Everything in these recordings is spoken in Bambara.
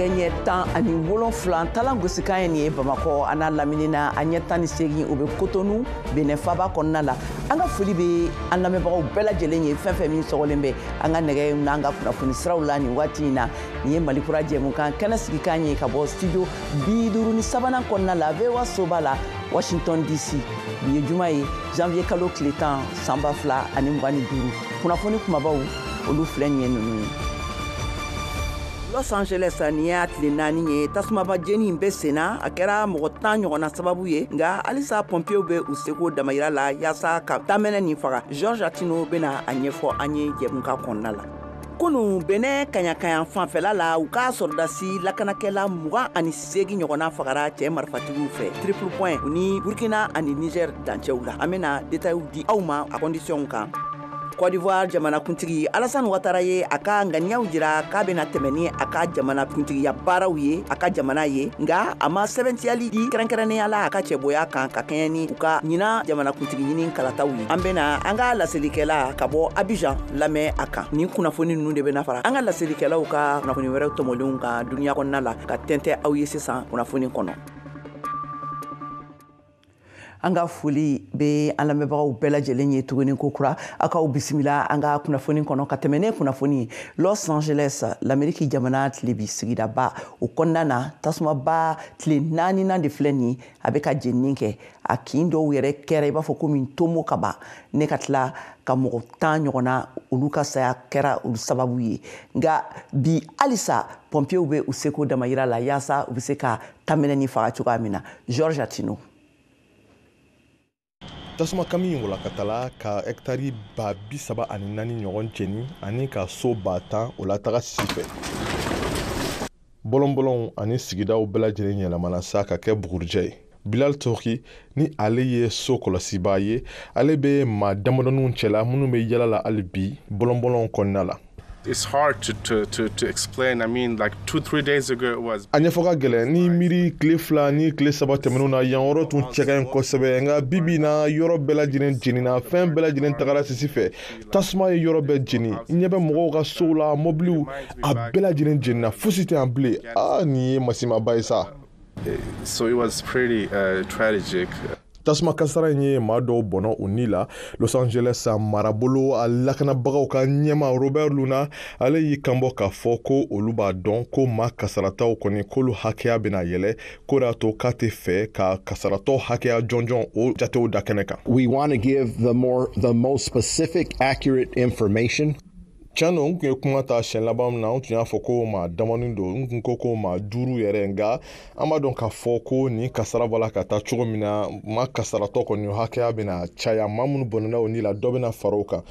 Nɛgɛ ɲɛ 17 talan gosikan ye nin ye Bamakɔ a n'a lamini na, a ɲɛ 18 o bɛ Kotonu Benin faba kɔnɔna la. An ka foli bɛ an lamɛnbagaw bɛɛ lajɛlen ye, fɛn fɛn min sɔgɔlen bɛ an ka nɛgɛ n'an ka kunnafoni siraw la nin waati in na. Nin ye Mali Kura jɛmukan kɛnɛ sigikan ye ka bɔ studio 53nan kɔnɔna la, VOA soba la, Washington DC. Bi ye juma ye, janvier kalo tile 10 san 2025. Kunnafoni kumabaw olu filɛ nin ye ninnu ye. Los Angeles, nin y'a tile 4 ye tasumaba jeni in bɛ sen na, a kɛra mɔgɔ 10 ɲɔgɔnna sababu ye, nka halisa pɔnpew bɛ u seko damayira la yaasa ka tamɛnɛ nin faga. George Atino bɛna a ɲɛfɔ an ye jɛmukan kɔnɔna la. Kunu Benin kaɲakaɲa fanfɛla la, u ka sɔrɔdasi lakanakɛla 28 ɲɔgɔnna fagara cɛ marifatigiw fɛ triple point ni Burkina ani Niger dancɛw la. An bɛna détails di aw ma a conditions kan. Côte d'Ivoire jamanakuntigi Alassane Ouattara ye a ka ŋaniyaw jira k'a bɛna tɛmɛ ni a ka jamanakuntigiya baaraw ye a ka jamana ye, nka a ma sɛbɛntiyali di kɛrɛnkɛrɛnnenya la a ka cɛboya kan ka kɛɲɛ ni u ka ɲinan jamanakuntigi ɲini kalataw ye. An bɛna an ka laselikɛla ka bɔ Abidjan lamɛn a kan. Nin kunnafoni ninnu de bɛna fara an ka laselikɛlaw ka kunnafoni wɛrɛw tɔmɔlenw kan dunuya kɔnɔna la ka tɛntɛn aw ye sisan kunnafoni kɔnɔ. An ka foli bɛ an lamɛnbagaw bɛɛ lajɛlen ye tuguni ko kura, aw k'aw bisimila an ka kunnafoni kɔnɔ. Ka tɛmɛ ne kunnafoni ye, Los Angeles, l'Amérique jamana tilebi sigidaba o kɔnɔna na, tasumaba tile 4nan de filɛ nin ye a bɛ ka jenini kɛ. A kin dɔw yɛrɛ kɛra i b'a fɔ komi tomo kaba ne ka tila ka mɔgɔ 10 ɲɔgɔnna olu ka saya kɛra olu sababu ye. Nka bi halisa pɔnpew bɛ u seko damayira la yaasa u bɛ se ka tamɛnɛ ni faga cogoya min na. George Atino. Tasuma kami walakatala ka hɛkitari 34,000 ɲɔgɔn jeni ani ka so 10,000 o lataga sisi fɛ. Bɔlɔnbɔlɔnw ani sigidaw bɛɛ lajɛlen yɛlɛmana sa ka kɛ bugurijɛ ye. Bilal Toki ni ale ye so kɔlɔsibaa ye, ale bɛ maa damadɔninw cɛla minnu bɛ yala la hali bi bɔlɔnbɔlɔnw kɔnɔna la. It's hard to explain. I mean, like 2-3 days ago it was. A ɲɛfɔ ka gɛlɛn ni miiri tile 2 ni tile 3 tɛmɛnenw na, yan yɔrɔ tun cɛ ka ɲi kosɛbɛ, nka bi bi in na yɔrɔ bɛɛ lajɛlen jenina, fɛn bɛɛ lajɛlen tagara sisi fɛ, tasuma ye yɔrɔ bɛɛ jeni. I ɲɛ bɛ mɔgɔw ka sow la, mɔbiliw, a bɛɛ lajɛlen jenina, fosi tɛ yan bilen. Aa, nin ye masimaba ye sa. So it was pretty tragic. Tasuma kasara in ye maa dɔw bɔnɔ u ni la. Los Angeles marabolo a lakanabagaw ka ɲɛma Robert Luna, ale y'i kanbɔ k'a fɔ ko olu b'a dɔn ko maa kasarataw kɔni k'olu hakɛya bɛna yɛlɛ, k'o de y'a to k'a tɛ fɛ ka kasaratɔ hakɛya jɔnjɔn o jatew da kɛnɛ kan. We want to give the most specific, accurate information. Tiɲɛ don, n tun ye kuma ta siɲɛ laban min na, n tun y'a fɔ ko maa damanin don, n tun ko ko maa 5 yɛrɛ, nka an b'a dɔn k'a fɔ ko nin kasara b'a la ka taa cogo min na, maa kasaratɔ kɔni hakɛya bɛna caya, maa minnu bɔnɛna o ni la, dɔ bɛna fara o kan.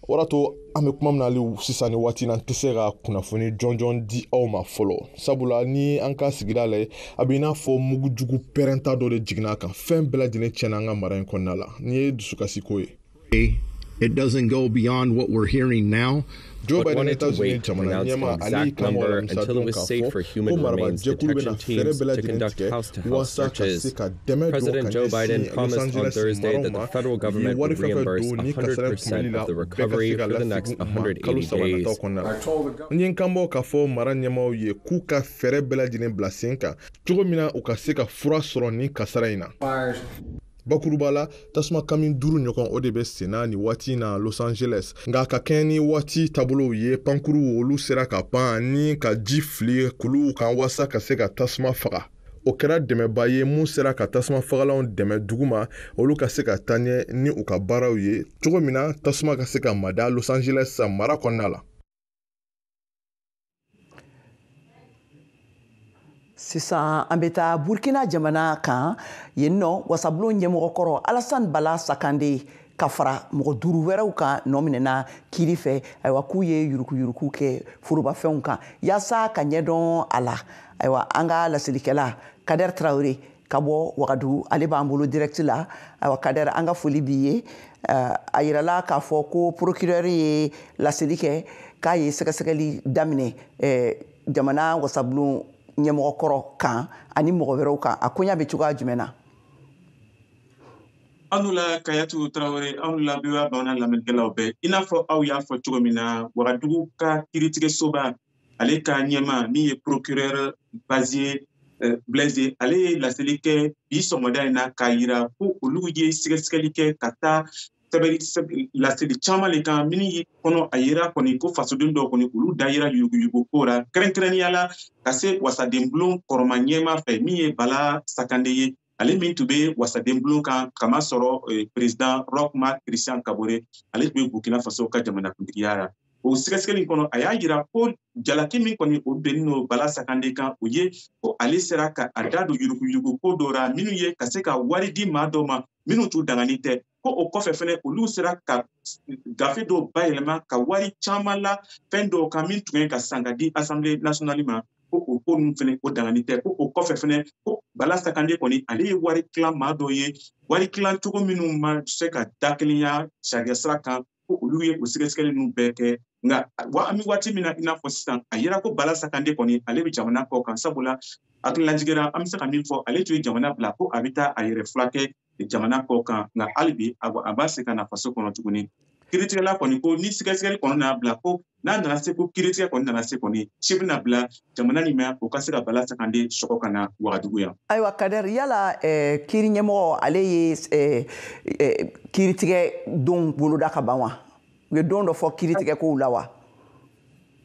O de y'a to an bɛ kuma min na hali sisan nin waati in na, n tɛ se ka kunnafoni jɔnjɔn di aw ma fɔlɔ, sabula ni an ka sigida lajɛ, a bɛ i n'a fɔ mugujugu pɛrɛnta dɔ de jiginna a kan, fɛn bɛɛ lajɛlen tiɲɛna an ka mara in kɔnɔna la. Nin ye dusukasiko ye. It doesn't go beyond what we're hearing now. Joe But Biden wanted to États-Unis wait to jamana announce ɲɛmaa, the ale exact y'i kanbɔ number alamisa until it don was k'a safe fɔ for ko human marabaa remains jɛkulu bɛna detection fɛɛrɛ teams bɛɛ to lajɛlen conduct tigɛ house-to-house walasa ka searches. se ka dɛmɛ don President ka Joe ɲɛsin Biden Los promised on Angeles Thursday maraw that the ma. federal U ye government wari would fɛn fɛn reimburse don ni kasara in 100% kunbɛli la, of the u bɛɛ ka recovery se ka for the next lasegin u ma kalo 180 saba days. nataw kɔnɔna la. N ye n kanbɔ k'a fɔ mara ɲɛmaaw ye k'u ka fɛɛrɛ bɛɛ lajɛlen bila sen kan cogo min na u ka se ka fura sɔrɔ nin kasara in na. Bakuruba la, tasuma kami 5 ɲɔgɔn o de bɛ senna nin waati in na Los Angeles, nka ka kɛɲɛ ni waati taabolow ye, pankuruw olu sera ka pan ni ka ji fili kuluw kan walasa ka se ka tasuma faga. O kɛra dɛmɛba ye mun sera ka tasuma fagalanw dɛmɛ dugu ma, olu ka se ka taa ɲɛ ni u ka baaraw ye cogo min na tasuma ka se ka mada Los Angeles mara kɔnɔna la. Sisan an bɛ taa Burkina jamana kan, yen nɔ wasabulon ɲɛmɔgɔkɔrɔ Alassane Bala Sakande ka fara mɔgɔ 5 wɛrɛw kan nɔ minɛna kiiri fɛ, ayiwa k'u ye yurukuyuruku kɛ forobafɛnw kan yaasa ka ɲɛdɔn a la. Ayiwa an ka laselikɛla Kader Traoré ka bɔ Wagadugu, ale b'an bolo direct la. Ayiwa Kader, an ka foli b'i ye. A yirala k'a fɔ ko procureur ye laseli kɛ k'a ye sɛgɛsɛgɛli daminɛ jamana wasabulon ɲɛmɔgɔkɔrɔ kan ani mɔgɔ wɛrɛw kan. A koɲa bɛ cogoya jumɛn na? Aw la Kayatu Traoré, aw la VOA bamanan lamɛnnikɛlaw bɛɛ. I n'a fɔ aw y'a fɔ cogo min na, Wagadugu ka kiiritigɛsoba Ale ka ɲɛma min ye procureur Bazier Blaise, ale ye laseli kɛ bi sɔgɔmada in na k'a yira ko olu ye sɛgɛsɛgɛli kɛ ka taa sɛbɛn laseli caman le kan minnu kɔnɔ. A yira kɔni ko fasoden dɔw kɔni, olu da yira yuruguyurugu ko la, kɛrɛnkɛrɛnnenya la ka se wasadenbulon kɔrɔma ɲɛma fɛ, min ye Bala Sakande ye, ale min tun bɛ wasadenbulon kan kama sɔrɔ président Roch Marc Christian Kabore, ale tun bɛ Burkina Faso ka jamanakuntigiya la. O sɛgɛsɛgɛli kɔnɔ, a y'a jira ko jalaki min kɔni o bɛnnen don Bala Sakande kan, o ye ko ale sera ka a da don yuruguyurugu ko dɔ la, minnu ye ka se ka wari di maa dɔw ma minnu t'u dangani tɛ, ko o kɔfɛ fɛnɛ olu sera ka gafe dɔw bayɛlɛma ka wari caman la fɛn dɔw kan min tun ye ka san ka di Assemblée nationale ma, ko o ko ninnu fɛnɛ o dangani tɛ. Ko o kɔfɛ fɛnɛ, ko Bala Sakande kɔni, ale ye wari tilan maa dɔw ye, wari tilan cogo minnu ma se ka dakelenya sariya sira kan, ko olu ye o sɛgɛsɛgɛli ninnu bɛɛ kɛ. Nka wa an bɛ waati min na i n'a fɔ sisan, a yira ko Bala Sakande kɔni, ale bɛ jamana kɔ kan, sabula hakililajigin an bɛ se ka min fɔ, ale tun ye jamana bila ko a bɛ taa a yɛrɛ furakɛ jamana kɔ kan, nka hali bi a b'a se ka na faso kɔnɔ tuguni. Kiiritigɛla kɔni ko ni sɛgɛsɛgɛli kɔni n'a bila ko n'a nana se, ko kiiritigɛ kɔni nana se kɔni, ci bɛna bila jamana nin ma, o ka se ka Bala Sakande sɔgɔ ka na Wagadugu yan. Ayiwa Kader, yala kiiri ɲɛmɔgɔ, ale ye kiiritigɛ don boloda ka ban wa? U ye don dɔ fɔ kiiritigɛ kow la wa?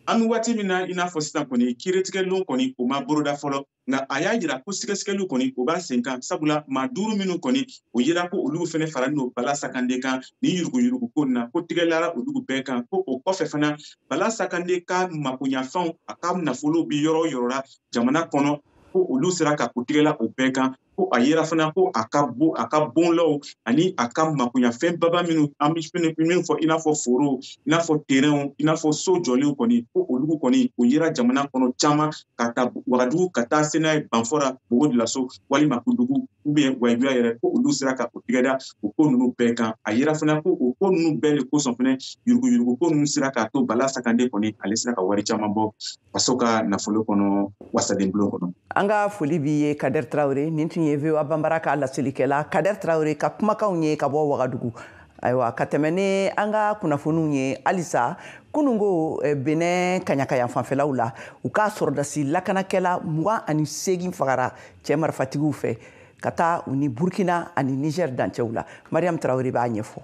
An bɛ waati min na i n'a fɔ sisan kɔni, kiiritigɛ kɔni o ma boloda fɔlɔ, nka a y'a jira ko sɛgɛsɛgɛliw kɔni o b'a sen kan, sabula maa duuru minnu kɔni o yira ko olu fɛnɛ faralen don Bala Sakande kan ni yuruguyurugu ko na, ko tigɛlara olu bɛɛ kan. Ko o kɔfɛ fana, Bala Sakande ka makoɲafɛnw, a ka nafolo bi yɔrɔ o yɔrɔ la jamana kɔnɔ, ko olu sera ka o tigɛla o bɛɛ kan. Ko a yera fana ko a ka bon, a ka bonlaw ani a ka makoɲafɛn baba minnu an bɛ min fɔ, i n'a fɔ foro, i n'a fɔ terrainw, i n'a fɔ so jɔlenw kɔni, ko olu kɔni o yera jamana kɔnɔ caman, ka taa Wagadugu ka taa se n'a ye Banfora, Bobo Dioulasso walima Kundugu ou bien Wayiduya yɛrɛ, ko olu sera ka o tigɛda o ko ninnu bɛɛ kan. A yera fana ko o ko ninnu bɛɛ de kosɔn fɛnɛ, yuruguyurugu ko ninnu sera k'a to Bala Sakande kɔni, ale sera ka wari caman bɔ faso ka nafolo kɔnɔ wasadenbulon kɔnɔ. An ka foli b'i ye, Kader Traore. Nin tun ye VOA Banbara ka laselikɛla Kader Traore ka kumakanw ye ka bɔ Wagadugu. Ayiwa, ka tɛmɛ ni an ka kunnafoniw ye halisa, kununko Benin kaɲakayan fanfɛlaw la, u ka sɔrɔdasi lakanakɛla 28 fagara cɛ marifatigiw fɛ ka taa u ni Burkina ani Niger dancɛw la. Mariam Traore b'a ɲɛfɔ.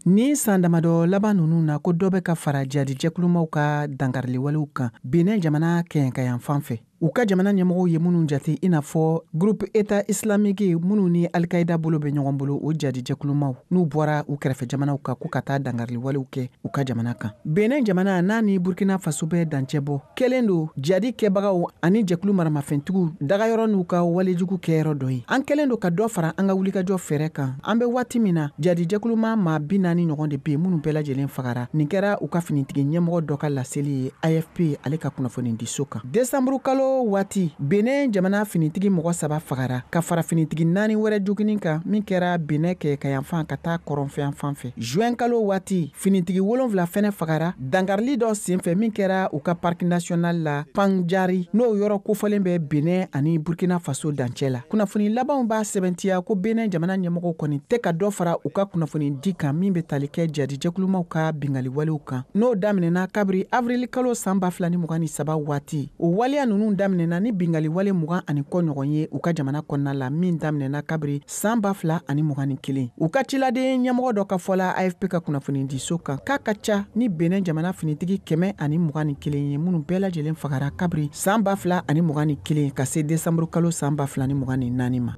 Ni san damadɔ laban ninnu na, ko dɔ bɛ ka fara jadijɛkulumaw ka dankariliwalew kan Benin jamana kɛɲɛkayan fan fɛ, u ka jamana ɲɛmɔgɔw ye minnu jate i n'a fɔ Groupe État islamique, minnu ni Alikaida bolo bɛ ɲɔgɔn bolo. O jadijɛkulumaw n'u bɔra u kɛrɛfɛ jamanaw kan ko ka taa dankariliwalew kɛ u ka jamana kan. Benin jamana n'a ni Burkina Faso bɛ dancɛ bɔ kɛlen don jadi kɛbagaw ani jɛkulu maramafɛntigiw dagayɔrɔ n'u ka walejugu kɛyɔrɔ dɔ ye. An kɛlen don ka dɔ fara an ka wulikajɔ fɛɛrɛ kan. An bɛ waati min na, jadijɛkuluma maa 40 ɲɔgɔn de bɛ yen minnu bɛɛ lajɛlen fagara. Nin kɛra u ka finitigi ɲɛmɔgɔ dɔ ka laseli ye AFP, ale ka kunnafonidiso kan. Desanburu kalo waati, Benin jamana finitigi mɔgɔ saba fagara ka fara finitigi naani wɛrɛ joginin kan, min kɛra Benin kɛɲɛkayanfan ka taa kɔrɔnfɛyan fan fɛ. Juin kalo waati, finitigi wolonfila fɛnɛ fagara dankarili dɔ senfɛ min kɛra u ka parc national la Panjari, n'o yɔrɔ kofɔlen bɛ Benin ani Burkina Faso dancɛ la. Kunnafoni labanw b'a sɛbɛntiya ko Benin jamana ɲɛmɔgɔw kɔni tɛ ka dɔ fara u ka kunnafoni di kan min bɛ tali kɛ jadijɛkulumaw ka bingaliwalew kan, n'o daminɛna kabiri avril kalo san 2023 waati. O waleya ninnu daminɛna ni bingaliwale 20 ani kɔ ɲɔgɔn ye u ka jamana kɔnɔna la, min daminɛna kabiri san 2021. U ka ciladen ɲɛmɔgɔ dɔ ka fɔla AFP ka kunnafonidiso kan k'a ka ca ni Benin jamana finitigi 121 ye minnu bɛɛ lajɛlen fagara kabiri san 2021 ka se desanburu kalo san 2024 ma.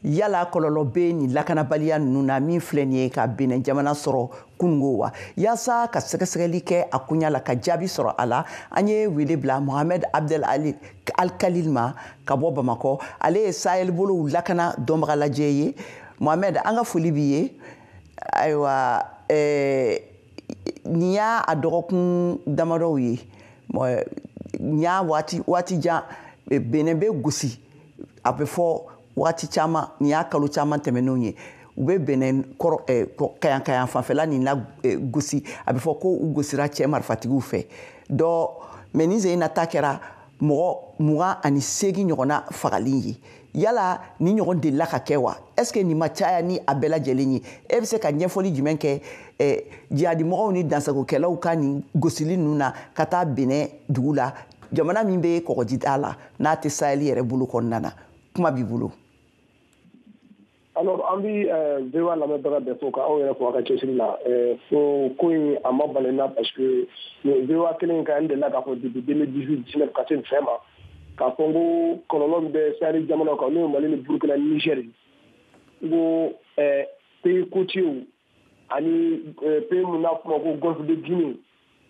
Yala kɔlɔlɔ bɛ nin lakanabaliya ninnu na min filɛ nin ye ka Benin jamana sɔrɔ kunungo wa? Yaasa ka sɛgɛsɛgɛli kɛ a kunya la ka jaabi sɔrɔ a la, an ye wele bila Mohamed Abdel Ali Alkalil ma ka bɔ Bamakɔ. Ale ye Sahel bolow lakana dɔnbagalajɛ ye. Mohamed, an ka foli b'i ye. Ayiwa, nin y'a a dɔgɔkun damadɔw ye, nin y'a waati jan Benin bɛ gosi, a bɛ fɔ waati caman, nin y'a kalo caman tɛmɛnenw ye, u bɛ Benin kɔrɔ kayankayan fanfɛla nin la gosi, a bɛ fɔ ko u gosira cɛ marifatigiw fɛ dɔ. Mɛ nin sen in na ta kɛra mɔgɔ 28 ɲɔgɔnna fagali ye. Yala ni ɲɔgɔn delila ka kɛ wa? Est ce que nin ma caya ni a bɛɛ lajɛlen ye? E bɛ se ka ɲɛfɔli jumɛn kɛ jihadimɔgɔw ni dansagokɛlaw ka nin gosili ninnu na ka taa Benin dugu la, jamana min bɛ kɔgɔjida la n'a tɛ Sahel yɛrɛ bolo kɔnɔna na? Kuma b'i bolo. Alors an bi VOA lamɛnbaga bɛɛ fo ka aw yɛrɛ fo a ka cɛsiri la. Fo ko in a ma bali n na parce que VOA kelen in kan, n delila k'a fɔ depuis 2018 19 ka se nin fɛn ma, k'a fɔ n ko kɔlɔlɔ min bɛ Sahel jamanaw kan, n'o ye Mali ni Burukina ni Niger, n ko pays côtiers ani pays mun n'a fɔ ma ko Golfe de Guinée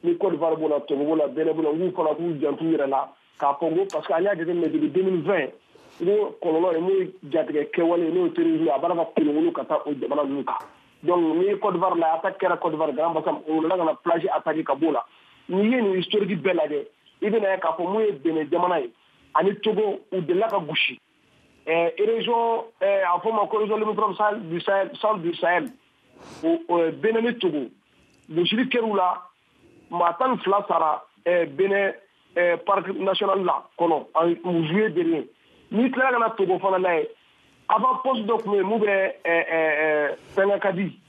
ni Côte d'Ivoire b'o la, Togo b'o la, Benin b'o la, n k'u fana k'u janto u yɛrɛ la, k'a fɔ n ko parce que an y'a jateminɛ depuis 2020, n ko kɔlɔlɔ ye mun ye, jatigɛ kɛwale n'o ye terrorisme, a b'a ka kolonkolon ka taa o jamana ninnu kan. Donc ni Côte d'Ivoire la, attaque kɛra Côte d'Ivoire, Grand Bassam, o nana ka na plage attaquer ka b'o la. N'i ye nin historique bɛɛ lajɛ, i bɛna ye k'a fɔ mun ye Benin jamana ye ani Togo, u delila ka gosi région, a fɔ ma ko région limitrophe du Sahel, centre du Sahel, o Benin ni Togo, gosili kɛr'u la, maa 12 sara Benin parc national la kɔnɔ en juillet dernier. N'i tilala ka na Togo fana lajɛ, avant poste dɔ tun bɛ yen mun bɛ fɛnkɛ ka di,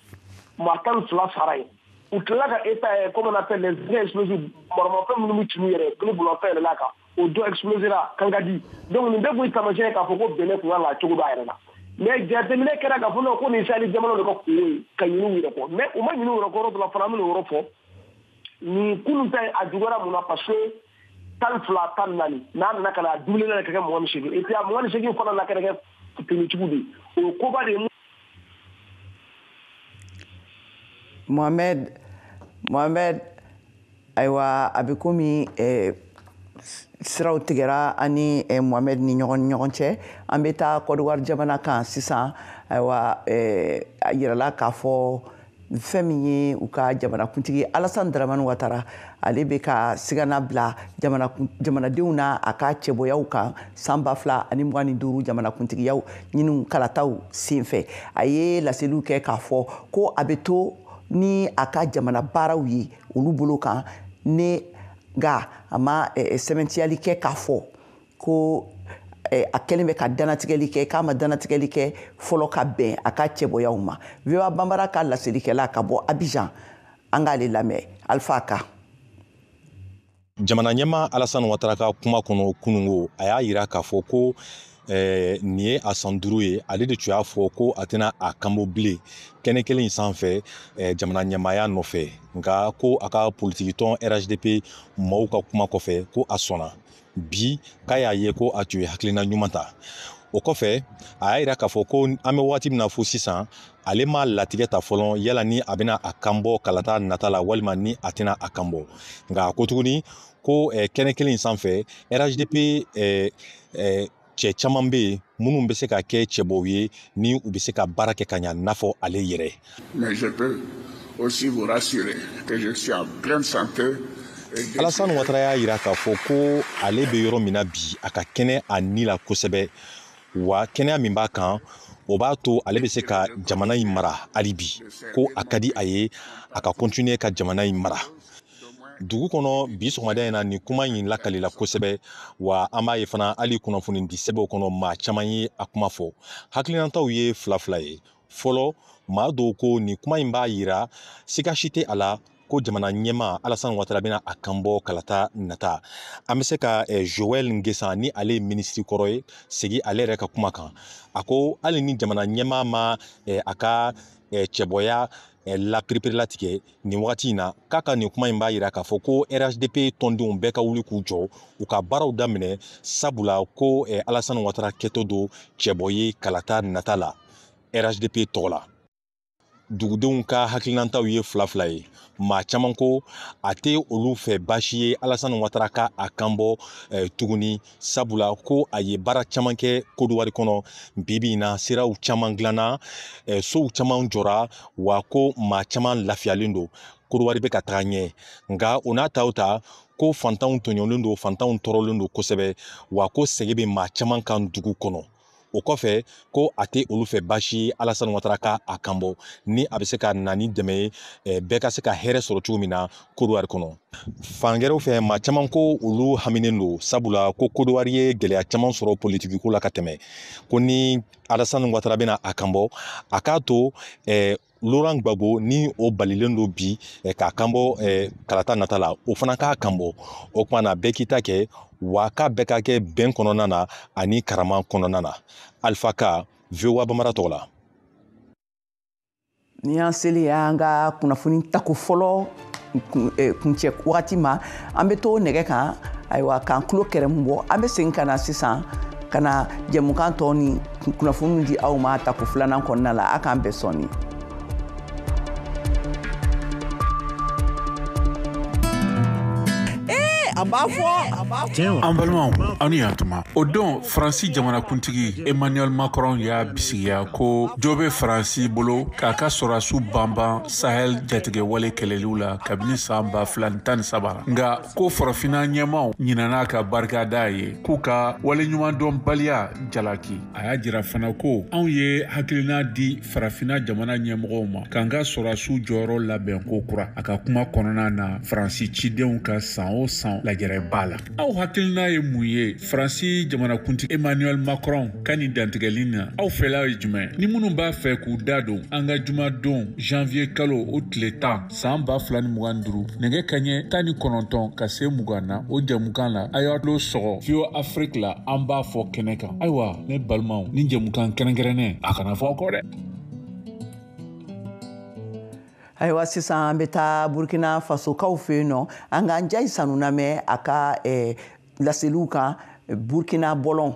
maa 12 sara yen. U tilala ka état, comme on appelle les explosifs, maramafɛn minnu bɛ tunu yɛrɛ ni bolomafɛn yɛlɛla kan, o dɔ explosera Kankadi. Donc nin bɛɛ kun ye taamasiyɛn ye k'a fɔ ko Benin kun kan k'a cogo dɔn a yɛrɛ la. Mais jateminɛ kɛra k'a fɔ ko nin Sahel jamanaw de ka kungo ye ka ɲin'u yɛrɛ kɔ, mais u ma ɲin'u yɛrɛ kɔ yɔrɔ dɔ la fana, an bɛna o yɔrɔ fɔ. Nin kunun ta in, a juguyara mun na? Parce que 12, 14, n'a nana ka na dumuni na ka kɛ 28, et puis a 28 fana na kɛra kɛ tenitigiw de ye, o ye koba de ye. Mohamed, ayiwa, a bɛ komi siraw tigɛra ani Mohamed ni ɲɔgɔn cɛ. An bɛ taa Côte d'Ivoire jamana kan sisan. Ayiwa, a yirala k'a fɔ fɛn min ye u ka jamanakuntigi Alassane Dramane Ouattara, ale bɛ ka sigana bila jamanadenw na a ka cɛbɔyaw kan san 2025 jamanakuntigiyaw ɲiniw kalataw senfɛ. A ye laseliw kɛ k'a fɔ ko a bɛ to ni a ka jamana baaraw ye olu bolo kan ne, nka a ma sɛbɛntiyali kɛ k'a fɔ ko a kɛlen bɛ ka dannatigɛli kɛ, k'a ma dannatigɛli kɛ fɔlɔ ka bɛn a ka cɛbɔyaw ma. VOA Banbara ka laselikɛla ka bɔ Abidjan, an k'ale lamɛn, Alpha Ka. Jamana ɲɛmaa Alassane Ouattara ka kuma kɔnɔ kunungo, a y'a yira k'a fɔ ko nin ye a san 5 ye, ale de tun y'a fɔ ko a tɛna a kanbɔ bilen kɛnɛ kelen in sanfɛ jamana ɲɛmaaya nɔfɛ, nka ko a ka politikitɔn RHDP maaw ka kuma kɔfɛ ko a sɔnna bi, k'a y'a ye ko a tun ye hakilina ɲuman ta. O kɔfɛ a y'a yira k'a fɔ ko an bɛ waati min na fo sisan, ale ma latigɛ ta fɔlɔ yala ni a bɛna a kanbɔ kalata nata la walima ni a tɛna a kanbɔ. Nka a ko tuguni ko kɛnɛ kelen in sanfɛ RHDP cɛ caman bɛ yen minnu bɛ se ka kɛ cɛbɔw ye ni u bɛ se ka baara kɛ ka ɲa n'a fɔ ale yɛrɛ. Mais je peux aussi vous rassurer que je suis en pleine santé. Alassane Ouattara y'a yira k'a fɔ ko ale bɛ yɔrɔ min na bi, a ka kɛnɛ a ni la kosɛbɛ, wa kɛnɛya min b'a kan, o b'a to ale bɛ se ka jamana in mara hali bi, ko a ka di a ye a ka continuer ka jamana in mara. Dugu kɔnɔ bi sɔgɔmada in na, nin kuma in lakalila kosɛbɛ, wa an b'a ye fana hali kunnafoni di sɛbɛnw kɔnɔ, maa caman ye a kuma fɔ. Hakilinataw ye fila fila ye. Fɔlɔ, maa dɔw ko nin kuma in b'a yira siga si tɛ a la ko jamana ɲɛmaa Alassane Ouattara bɛna a kanbɔ kalata nata. An bɛ se ka Joël Nguessan, ni ale ye minisiri kɔrɔ ye, segin ale yɛrɛ ka kuma kan. A ko hali ni jamana ɲɛmaa ma a ka cɛbɔya la pereperelatigɛ nin wagati in na, k'a ka nin kuma in b'a yira k'a fɔ ko RHDP tɔndenw bɛɛ ka wuli k'u jɔ, u ka baaraw daminɛ, sabula ko Alassane Ouattara kɛtɔ don cɛbɔ ye kalata nata la RHDP tɔgɔ la. Dugudenw ka hakilinataw ye fila fila ye. Maa caman ko a tɛ olu fɛ baasi ye Alassane Ouattara ka a kanbɔ tuguni, sabula ko a ye baara caman kɛ Côte d'Ivoire kɔnɔ. Bi bi in na, siraw caman dilanna, sow caman jɔra, wa ko maa caman lafiyalen don, Côte d'Ivoire bɛ ka taga ɲɛ. Nka o n'a taw ta, ko fantanw tɔɲɔlen don, fantanw tɔɔrɔlen don kosɛbɛ, wa ko sɛgɛn bɛ maa caman kan dugu kɔnɔ. O kɔfɛ ko a tɛ olu fɛ baasi ye Alassane Ouattara ka a kanbɔ ni a bɛ se ka na ni dɛmɛ ye bɛɛ ka se ka hɛrɛ sɔrɔ cogo min na Kodowari kɔnɔ. Fan gɛrɛw fɛ maa caman ko olu haminen don sabula ko Kodowari ye gɛlɛya caman sɔrɔ politikiko la ka tɛmɛ ko ni Alassane Ouattara bɛna a kanbɔ a k'a to Laurent Gbagbo ni o balilen don bi k'a kanbɔ kalata nata la o fana k'a kanbɔ o tuma na bɛɛ k'i ta kɛ wa k'a bɛɛ ka kɛ bɛn kɔnɔna na ani karama kɔnɔna na. Alpha Ka, VOA Bambara tɔgɔ la. Ni y'an selen y'an ka kunnafoni tako fɔlɔ kuncɛ wagati ma, an bɛ to nɛgɛ kan, ayiwa k'an tulo kɛrɛmu bɔ, an bɛ segin ka na sisan ka na jɛmukan tɔ ni kunnafoniw di aw ma tako filanan kɔnɔna la. A k'an bɛn sɔɔni. A b'a fɔ an balimaw, aw ni yantuma. O don Faransi jamanakuntigi Emmanuel Macron y'a bisigiya ko jo bɛ Faransi bolo k'a ka sɔrɔdasiw banban Sahel jatigɛwale kɛlɛliw la kabini san 2013. Nka ko farafinna ɲɛmaaw ɲinana ka barika da ye k'u ka waleɲumandɔnbaliya jalaki. A y'a jira fana ko anw ye hakilina di farafinna jamana ɲɛmɔgɔw ma k'an ka sɔrɔdasiw jɔyɔrɔ labɛn ko kura. A ka kuma kɔnɔna na Faransi cidenw ka san o san lajɛrɛ b'a la. Aw hakilina ye mun ye Faransi jamanakuntigi Emmanuel Macron ka nin dantigɛli na? Aw fɛla ye jumɛn? Ni minnu b'a fɛ k'u da don an ka jumadon janvier kalo o tile 10 san 2025 nɛgɛ kaɲɛ 19 ka se 20 na o jɛmukan la, a y'a tulo sɔgɔ VOA Afrique la, an b'a fɔ kɛnɛ kan. Ayiwa ne balimaw, ni jɛmukan kɛrɛnkɛrɛnnen a kana fɔ aw kɔ dɛ. Ayiwa sisan an bɛ taa Burkina Fasokaw fɛ yen nɔ, an k'an Njayi Sanu lamɛn a ka laseliw kan Burkina bɔlɔn.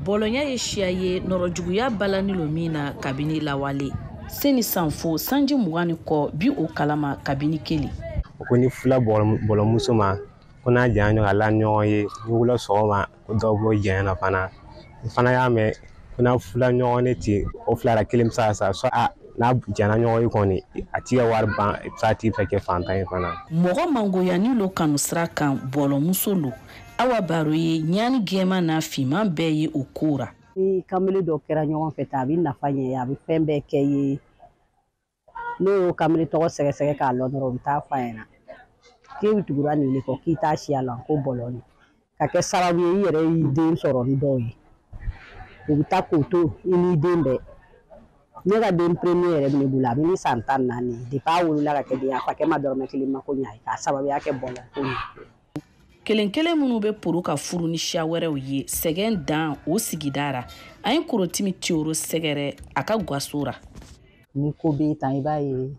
Bɔlɔnya ye siya ye nɔrɔjuguya balani lo min na kabini lawale. Seni sanfo sanji 20 kɔ bi o kalama kabini kelen. O ko ni fila bɔlɔmuso ma ko n'a janya ɲɔgɔn a la ɲɔgɔn ye ni wula sɔgɔma ko dɔw b'o janya na fana. N fana y'a mɛn ko n'a fila ɲɔgɔn ne ten o fila la kelen bɛ se ka sa so a n'a jana ɲɔgɔn ye kɔni a t'i ka wari ban i bɛ se a tigi fɛ kɛ fantan ye fana. Mɔgɔ mangoyani lo kanu sira kan bɔlɔmuso lo. Awa baro ye ɲani gɛman n'a finman bɛɛ ye o ko ra. Ni kamalen dɔ kɛra ɲɔgɔn fɛ tan a bɛ nafa ɲɛ a bɛ fɛn bɛɛ kɛ ye. N'o y'o kamalen tɔgɔ sɛgɛsɛgɛ k'a lɔn dɔrɔn o bɛ taa f'a ɲɛna k'e bɛ tugura nin de kɔ k'i t'a siya la ko bɔlɔni ka kɛ sababu ye i yɛrɛ y'i den sɔrɔ ni dɔw ye. U bɛ taa k'o to i n'i den bɛɛ. Ne ka den premier yɛrɛ bɛ ne bolo a bɛ ni san 14 depuis a wolola ka kɛ den ye a fakɛ ma dɔrɔmɛ kelen mako ɲɛ a ye k'a sababuya kɛ bɔlɔn ko ye. Kelen kelen minnu bɛ poro ka furu ni siya wɛrɛw ye sɛgɛn dan o sigida ra. An ye Korotimi Tiyoro sɛgɛrɛ a ka gaso ra. Ni ko b'e tan i b'a ye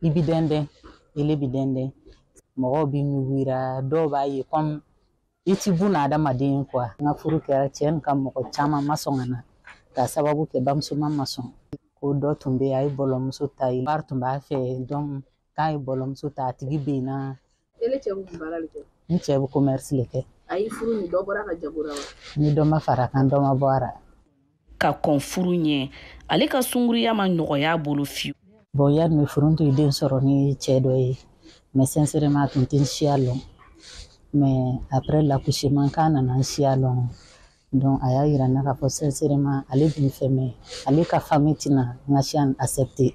i bi dɛndɛn ele bi dɛndɛn mɔgɔw bi ɲugu dɔw b'a ye kɔmi i ti buna adamaden kuwa. N ka furu kɛra cɛ nin ka mɔgɔ caman ma sɔn ka na k'a sababu kɛ bamuso ma sɔn. Ko dɔ tun bɛ yen a ye bɔlɔmuso ta yen wari tun b'a fɛ donc k'a ye bɔlɔmuso ta a tigi bɛ yen na. Ele cɛ bɛ baara de kɛ? N cɛ bɛ commerce de kɛ. A y'i furu ni dɔ bɔra ka jago la wa? Ni dɔ ma fara kan dɔ ma bɔ a la. Ka kɔn furu ɲɛ ale ka sunkuruya ma nɔgɔya a bolo fiyewu. Bon yanni bɛ furu n tun ye den sɔrɔ ni cɛ dɔ ye mais sincèrement a tun tɛ n siya lɔn. Mais après l'accouchement k'a nana n siya lɔn donc a y'a yira n na k'a fɔ sincèrement ale bɛ n fɛ mais ale ka famille tɛna n ka siya accepter.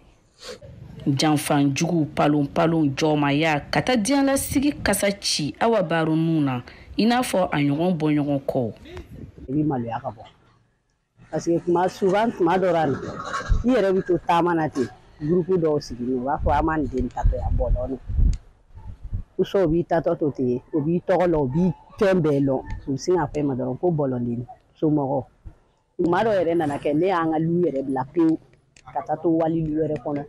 Janfan jugu palon palon jɔnmaya ka taa diɲɛlasigi kasa ci Awa Baro nun na i n'a fɔ a ɲɔgɔn bɔ ɲɔgɔn kɔ. I bɛ maloya ka bɔ parce que tuma souvent tuma dɔ la i yɛrɛ bɛ to taama na ten groupe dɔw sigilen u b'a fɔ an ma nin den tatɔ yan bɔlɔn na o b'i tatɔ to ten o b'i tɔgɔ lɔn o b'i fɛn bɛɛ lɔn u bɛ sin k'a fɔ e ma dɔrɔn ko bɔlɔnden somɔgɔw. Tuma dɔ yɛrɛ nana kɛ ne y'an ka lu yɛrɛ bila pewu ka taa to wali lu wɛrɛ kɔnɔ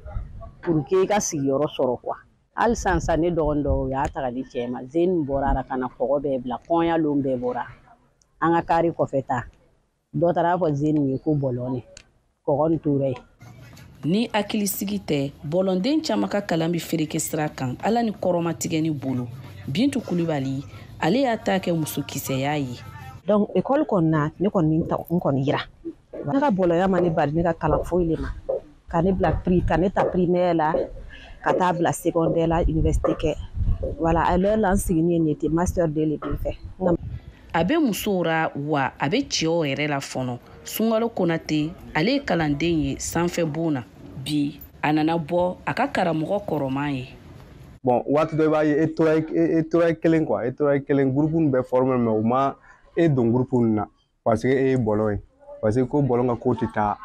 pour que i ka sigiyɔrɔ sɔrɔ kuwa. Hali sisan sisan ne dɔgɔnin dɔw u y'a ta ka di cɛ ma zeni bɔra a la ka na kɔgɔ bɛɛ bila kɔɲɔ lon bɛɛ bɔra an ka kari kɔfɛ ta dɔ taara fɔ zeni ye ko bɔlɔn kɔgɔ nin tora yen. Ni hakilisigi tɛ bɔlɔnden caman ka kalan bɛ fereke sira kan Ala ni kɔrɔmatigɛ ni bolo. Bintu Kulibali ale y'a ta kɛ musokisɛya ye. Donc école kɔni na ne kɔni n kɔni yira ne ka bɔlɔnya ma ne bali ne ka kalan foyi le ma. Ka ne bila ka ne ta primaire la ka taa bila secondaire la université kɛ voilà à l'heure la n sigilen ye nin ye ten master 2 le bɛ n fɛ. A bɛ musow ra wa a bɛ cɛw yɛrɛ la fɔnɔ. Sunkalo Konate, ale ye kalanden ye sanfɛ bon na. Bi a nana bɔ a ka karamɔgɔ kɔrɔman ye. Bon, waati dɔ i b'a ye e tora kelen quoi, e tora kelen, groupe nin bɛɛ formé, mais u ma e don groupe nin na parce que e ye bɔlɔn ye, parce que ko bɔlɔn ka ko tɛ taa.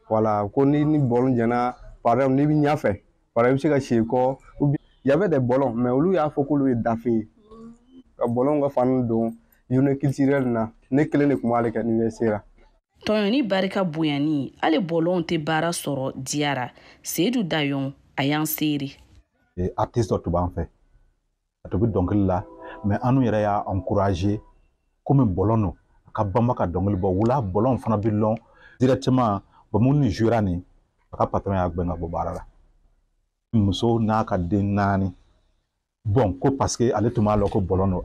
Voilà, ko ni bɔlɔn jɛna, par exemple n'i bɛ ɲɛfɛ, par exemple i bɛ se ka si kɔ, ou bien il y avait des bɔlɔn, mais olu y'a fɔ k'olu ye dafe ye. Ka bɔlɔn ka fani don journée culturelle na, ne kelen de tun b'ale kɛ université la. Tɔɲɔni barika bonyani, hali bɔlɔnw tɛ baara sɔrɔ diyara. Seyidu Dayɔn, a y'an seere. Artiste dɔ tun b'an fɛ, a tun bɛ dɔnkili la, mais an yɛrɛ y'a encouragé komi bɔlɔn don, a ka banba ka dɔnkili bɔ. Wula bɔlɔn fana bɛ lɔn directement. Bon, minnu jouera nin, a ka patron y'a gɛn ka bɔ baara la. Muso n'a ka den 4. Bon, ko parce que ale tun b'a lɔn ko bɔlɔn don.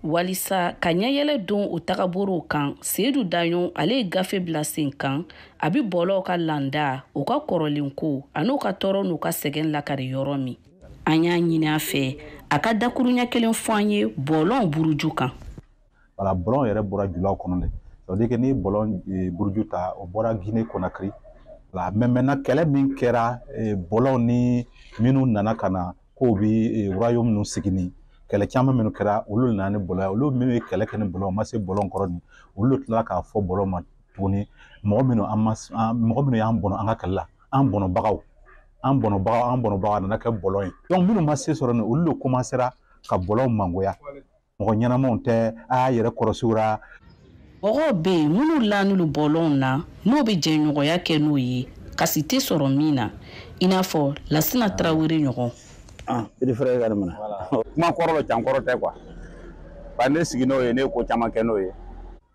Walisa ka ɲɛyɛlɛ don o tagaborow kan, Seyidu Daɲɔn, ale ye gafe bila sen kan. A bɛ bɔlɔw ka landa, u ka kɔrɔlenko an'u ka tɔɔrɔ n'u ka sɛgɛn lakari yɔrɔ min. An y'a ɲini a fɛ a ka dakuruɲɛ kelen fɔ an ye bɔlɔn buruju kan. Wala, bɔlɔn yɛrɛ bɔra julaw kɔnɔ de. Ça veut dire que ni bɔlɔn buruju ta, o bɔra Guinée Conakry. Voilà, mais maintenant kɛlɛ min kɛra bɔlɔn ni minnu nana ka na k'o bɛ royaume ninnu sigi ni kɛlɛ caman minnu kɛra, olu nana ni bɔlɔn ye. Olu minnu ye kɛlɛ kɛ ni bɔlɔn, u ma se bɔlɔn kɔrɔ nin, olu tilala k'a fɔ bɔlɔn ma tuguni, mɔgɔ minnu an ma, mɔgɔ minnu y'an bɔnɔ an ka kɛlɛ la, an bɔnɔbagaw, an bɔnɔbagaw, an bɔnɔbagaw, a nana kɛ bɔlɔn ye. Donc minnu ma se sɔrɔ nin, olu de commencera ka bɔlɔn mangoya. Mɔgɔ ɲɛnamaw tɛ, a y'a yɛrɛ kɔlɔsi u la. Mɔgɔw bɛ yen minnu lanulu bɔlɔnw na, n'o bɛ jɛɲɔgɔnya kɛ n'o ye, kasi tɛ sɔrɔ min na, i n'a fɔ Lasina Tarawele ɲɔgɔn. Petit frère ka nin minɛ. Kuma kɔrɔ la, can kɔrɔ tɛ quoi. Ba ne sigi n'o ye, ne ye ko caman kɛ n'o ye.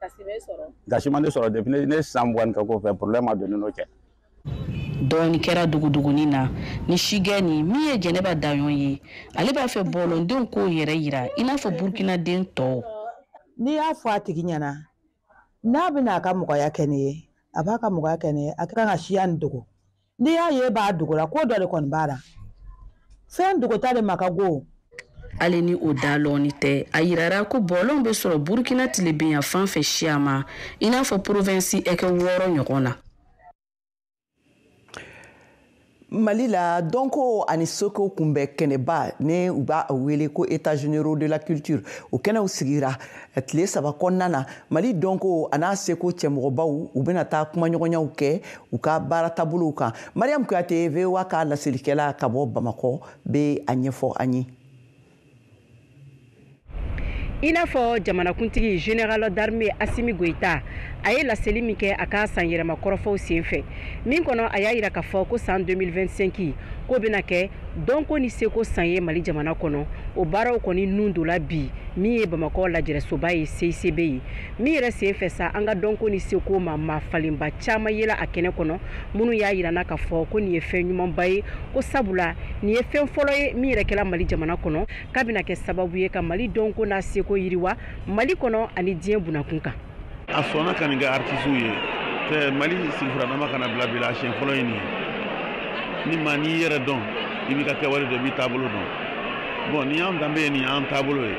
Kasi bɛ sɔrɔ. Gasi ma ne sɔrɔ depuis ne san 20 kɛ kɔfɛ, problème ma don ne n'o cɛ. Dɔɔni kɛra duguduguni na ni sigɛ ni min ye Jɛnɛba Daɲɔn ye, ale b'a fɛ bɔlɔndenw k'o yɛrɛ yira i n'a fɔ Burukinaden tɔw. N'i y'a fɔ a tigi ɲɛna, n'a bɛna a ka mɔgɔya kɛ ne ye, a b'a ka mɔgɔya kɛ ne ye, a kan ka siya nin dogo. N'i y'a ye b'a dogo la, ko dɔ de kɔni b'a la. Fɛn dogota de ma ka go. Hali ni o da lɔɔni tɛ, a yirara ko bɔlɔn bɛ sɔrɔ Burukina tilebenya fan fɛ siya ma, i n'a fɔ province ɛkɛ 6 ɲɔgɔn na. Mali la, dɔnko ani seko kunbɛ kɛnɛba ni u b'a wele ko États généraux de la culture, o kɛnɛw sigira tile 3 kɔnɔna na. Mali dɔnko a n'a seko cɛmɔgɔbaw, u bɛna taa kumaɲɔgɔnyaw kɛ u ka baara taabolow kan. Mariam Kuyate, VOA ka laselikɛla ka bɔ Bamakɔ, bɛ a ɲɛfɔ an ye. I n'a fɔ jamanakuntigi général d'armée Assimi Goïta, a ye laseli min kɛ a ka san yɛlɛma kɔrɔfɔw senfɛ min kɔnɔ, a y'a yira k'a fɔ ko san 2025 ko bɛna kɛ dɔnko ni seko san ye Mali jamana kɔnɔ. O baaraw kɔni nun donna bi min ye Bamakɔ lajɛrɛsoba ye CICB ye min yɛrɛ senfɛ sa, an ka dɔnko ni seko ma maa falenba caman yela a kɛnɛ kɔnɔ, minnu y'a yira na k'a fɔ ko nin ye fɛn ɲumanba ye, ko sabula nin ye fɛn fɔlɔ ye min yɛrɛ kɛla Mali jamana kɔnɔ, k'a bɛna kɛ sababu ye ka Mali dɔnko n'a seko yiriwa Mali kɔnɔ ani diɲɛ bunakun kan. A sɔnna ka nin kɛ artisiw ye tɛ Mali sigifuradama kana bila bi la, a siɲɛ fɔlɔ ye nin ye. Ni maa n'i yɛrɛ dɔn, i b'i ka kɛwale dɔn, i b'i taabolo dɔn. Bon, nin y'an danbe ye, nin y'an taabolo ye.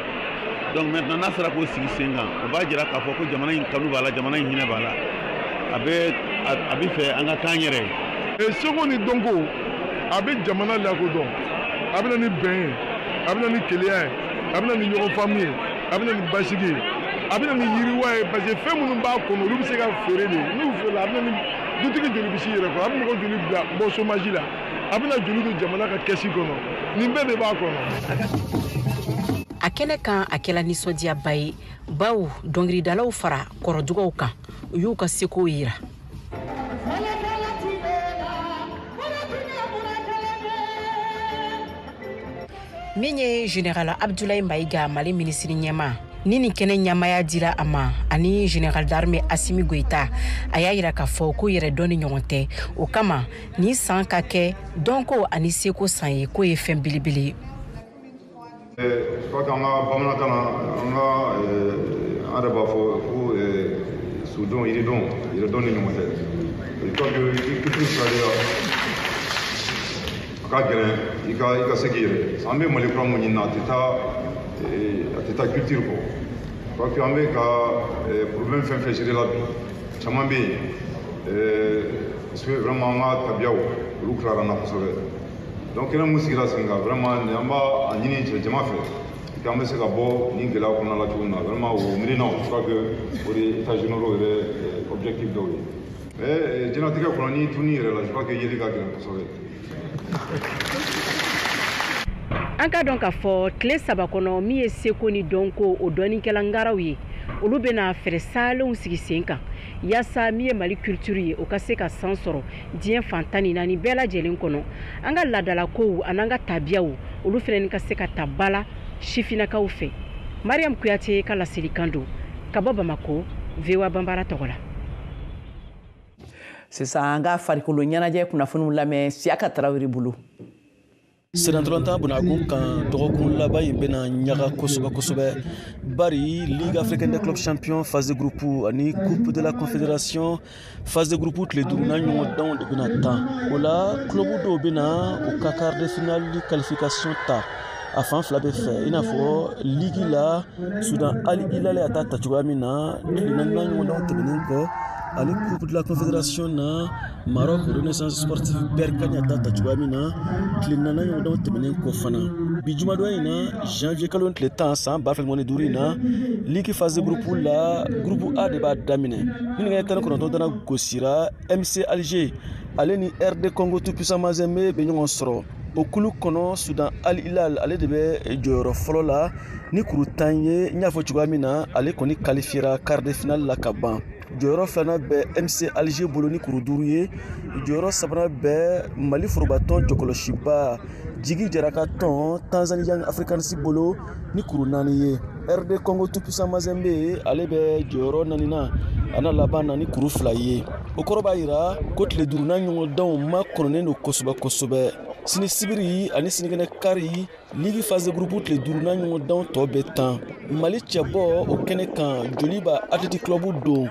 Donc maintenant n'a sera k'o sigi sen kan, o b'a jira k'a fɔ ko jamana in kanu b'a la, jamana in hinɛ b'a la, a bɛ fɛ an ka k'an yɛrɛ ye. Seko ni dɔnko, a bɛ jamana lakodɔn, a bɛ na ni bɛn ye, a bɛ na ni keleya ye, a bɛ na ni ɲɔgɔn faamu ye, a bɛ na ni basigi ye, a bɛ na ni yiriwa ye, parce que fɛn minnu b'a kɔnɔ, olu bɛ se ka feere de. N'u feerela, a bɛ na ni dutigi joli bɛ s'i yɛrɛ kɔrɔ, a bɛ mɔgɔ joli bila bɔ chômage la, a bɛ na joli don jamana ka kɛsi kɔnɔ, nin bɛɛ de b'a kɔnɔ. A kɛnɛ kan, a kɛla nisɔndiyaba ye, bawo dɔnkilidalaw fara kɔrɔdugaw kan, u y'u ka sekow yira. Min ye général Abdoulaye Maïga, Mali minisiri ɲɛmaa, ni nin kɛnɛ ɲɛmaaya dira a ma, ani général d'armée Assimi Goïta, a y'a yira k'a fɔ ko yɛrɛ dɔn ni ɲɔgɔn tɛ. O kama nin san ka kɛ dɔnko ani seko san ye, k'o ye fɛn belebele ye. Je crois qu'an ka bamanankan na, an ka an yɛrɛ b'a fɔ ko sudon yiridɔn yɛrɛdɔn ni ɲɔgɔn cɛ. Je crois que i culture sira la, a ka gɛlɛn i ka se k'i yɛrɛ. An bɛ Mali kura mun ɲini na, a tɛ taa culture kɔ. Je crois que an bɛ ka problème fɛn fɛn gérer la bi, caman bɛ yen, parce que vraiment an ka tabiyaw olu tilara an na kosɛbɛ. Donc kɛnɛ mun sigira sen kan, vraiment an b'a ɲini cɛ jama fɛ k'an bɛ se ka bɔ nin gɛlɛya kɔnɔna la cogo min na. Vraiment o miirinaw, je crois que o de ye états généraux yɛrɛ objectif dɔw ye. Mais diɲɛlatigɛ kɔnɔ, n'i tununi yɛrɛ la, je crois que yeli ka gɛlɛn kosɛbɛ. An ka dɔn k'a fɔ tile 3 kɔnɔ, min ye seko ni dɔnko o dɔnnikɛla ngaraw ye, olu bɛna fɛɛrɛ salenw sigi sen kan yaasa min ye Mali culture ye, o ka se ka san sɔrɔ diɲɛ fan 14 bɛɛ lajɛlen kɔnɔ. An ka laadalakow an'an ka tabiyaw, olu fɛnɛ ka se ka ta ba la sifinnakaw fɛ. Mariam Kuyate ka laselikan don ka bɔ Bamako, VOA Banbara tɔgɔ la. Sisan an ka farikolo ɲɛnajɛ kunnafoniw lamɛn Siyaka Tarawele bolo. Senatɔlɔntan bunakun kan, dɔgɔkun laban in bɛna ɲaga kosɛbɛ kosɛbɛ, bari Ligue africaine des clubs champions phase de groupe ani Coupe de la Confédération phase de groupe tile duurunan ɲɔgɔndanw de bɛna tan. O la, club dɔw bɛna u ka quart de finale qualification ta a fan fila bɛɛ fɛ, i n'a fɔ Ligue la, Sudan Al Hilal y'a ta ta cogoya min na tile naaninan ɲɔgɔndanw tɛmɛnen kɔ, ani Coupe de la Confédération na, Maroc Renaissance Sportive Berkane y'a ta ta cogoya min na tile naaninan ɲɔgɔndanw tɛmɛnen kɔ fana. Bi jumadon in na, janvier kalo tile 10 san 2025 in na, Ligue phase de groupe la, groupe A de b'a daminɛ. Ni nɛgɛ 19 dana gosira, MC Alger ale ni RD Congo tout puissant Mazembe bɛ ɲɔgɔn sɔrɔ. O kulu kɔnɔ, Sudan Al Hilal ale de bɛ jɔyɔrɔ fɔlɔ la ni kuru 10 ye. N y'a fɔ cogoya min na, ale kɔni qualifiera quart de finale la ka ban. Jɔyɔrɔ filanan bɛ MC Alger bolo ni kuru 5 ye. Jɔyɔrɔ sabanan bɛ Mali forobatɔn jɔkɔlɔsiba Jigi Jara ka tɔn Tanzanie Young Africans bolo ni kuru 4 ye. RD Congo tout puissant Mazembe ale bɛ jɔyɔrɔ naaninan a n'a laban na ni kuru 2 ye. O kɔrɔ b'a yira ko tile duurunan ɲɔgɔndanw ma kɔnɔnen don kosɛbɛ kosɛbɛ. Sini sibiri ani sinikɛnɛ kari, Ligue phase de groupe tile duurunan ɲɔgɔndanw tɔ bɛ tan. Mali cɛbɔ o kɛnɛ kan, Joliba Athletic Club don,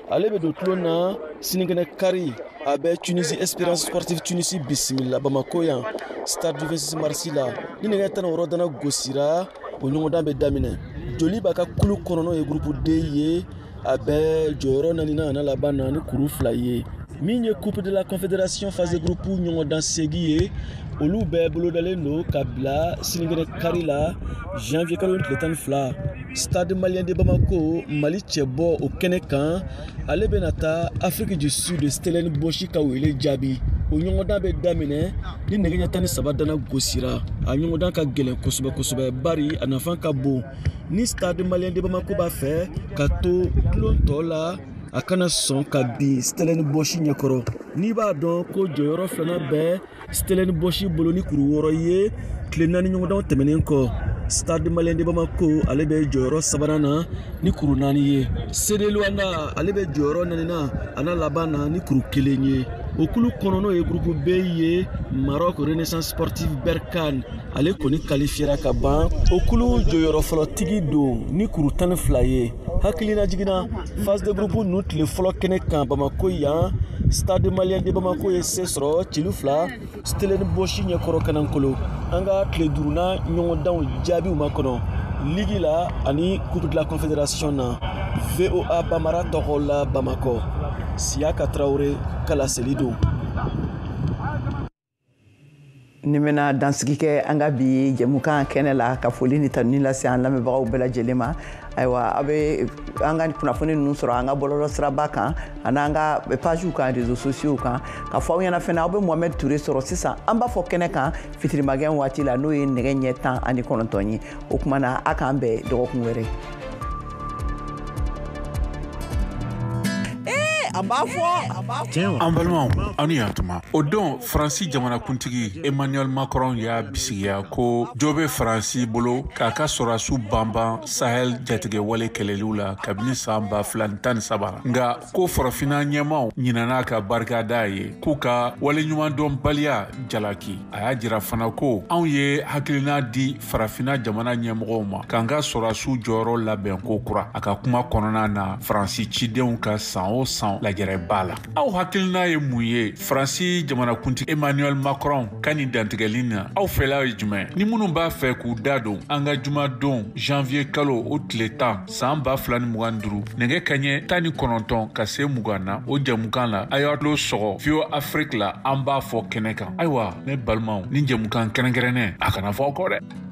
ale bɛ don tulon na sinikɛnɛ kari. A bɛ Tunisie Espérance Sportive Tunisie bisimila Bamako yan, stade du 26 mars la. Ni nɛgɛ 16 dana gosira, o ɲɔgɔndan bɛ daminɛ. Joliba ka kulu kɔnɔ, n'o ye groupe D ye, a bɛ jɔyɔrɔ naaninan a n'a laban na ni kuru 2 ye. Min ye Coupe de la Confédération phase de groupe ɲɔgɔndan segi ye, olu bɛɛ bolodalen don ka bila sinikɛnɛ kari la, janvier kalo tile 12, Stade Malien de Bamako. Mali cɛbɔ o kɛnɛ kan, ale bɛna taa Afrique du Sud Stellenbosch ka wele jaabi. O ɲɔgɔndan bɛ daminɛ ni nɛgɛ ɲɛ 13 dana gosira. A ɲɔgɔndan ka gɛlɛn kosɛbɛ kosɛbɛ, bari a nafa ka bon. Ni Stade Malien de Bamako b'a fɛ ka to tulon tɔ la, a kana sɔn ka bin Stellenbosch ɲɛkɔrɔ. N'i b'a dɔn ko jɔyɔrɔ filanan bɛ Stellenbosch bolo ni kuru 6 ye tile 4 ɲɔgɔndanw tɛmɛnen kɔ, Stade Malien de Bamako ale bɛ jɔyɔrɔ sabanan na ni kuru 4 ye. CD Luanda ale bɛ jɔyɔrɔ naaninan a n'a laban na ni kuru 1 ye. O kulu kɔnɔ, n'o ye groupe B ye, Maroc Renaissance Sportive Berkane ale kɔni qualifiera ka ban. O kulu jɔyɔrɔ fɔlɔtigi don ni kuru 12 ye. Hakilina jiginna, phase de groupe ninnu tile fɔlɔ kɛnɛ kan Bamako yan, Stade Malien de Bamako ye se sɔrɔ celu 2 Stellenbosch ɲɛkɔrɔ Kanankolo. An ka tile duurunan ɲɔgɔndanw jaabiw ma kɔnɔ Ligue la ani Coupe de la Confédération na. VOA Bamara tɔgɔ la Bamakɔ, Siyaka Tarawele ka laseli don. Ni bɛna dansigi kɛ an ka bi jɛmukan kɛnɛ la, ka foli ni tanuni lase an lamɛnbagaw bɛɛ lajɛlen ma. Ayiwa, aw bɛ an ka kunnafoni ninnu sɔrɔ an ka bɔlɔlɔ siraba kan ani an ka pagew kan, réseaux sociaux kan. Ka fɔ aw ɲɛna fɛnɛ, aw bɛ Mohamed Touré sɔrɔ sisan, an b'a fɔ kɛnɛ kan fitirimagɛn waati la, n'o ye nɛgɛ ɲɛ 19 ye. O tuma na, a k'an bɛn dɔgɔkun wɛrɛ. A b'a fɔ an balimaw, aw ni yantuma. O don, Faransi jamanakuntigi Emmanuel Macron y'a bisigiya ko jo bɛ Faransi bolo k'a ka sɔrɔdasiw banban Sahel jatigɛwale kɛlɛliw la kabini san 2013. Nka ko farafinna ɲɛmaw ɲinɛna ka barikada ye, k'u ka waleɲumandɔnbaliya jalaki. A y'a jira fana ko anw ye hakilina di farafinna jamana ɲɛmɔgɔw ma k'an ka sɔrɔdasiw jɔyɔrɔ labɛn ko kura. A ka kuma kɔnɔna na, Faransi cidenw ka san o san Lajɛrɛba la. Aw hakilina ye mun ye Faransi jamanakuntigi Emmanuel Macron ka nin dantigɛli na? Aw fɛla ye jumɛn? Ni minnu b'a fɛ k'u da don an ka jumadon janvier kalo o tile 10 san 2025 nɛgɛ kaɲɛ 19 ka se 20 na, o jɛmukan la, a y'a tulo sɔgɔ VOA Afrique la, an b'a fɔ kɛnɛ kan. Ayiwa, ne balimaw, ni jɛmukan kɛrɛnkɛrɛnnen, a kana fɔ aw kɔ dɛ.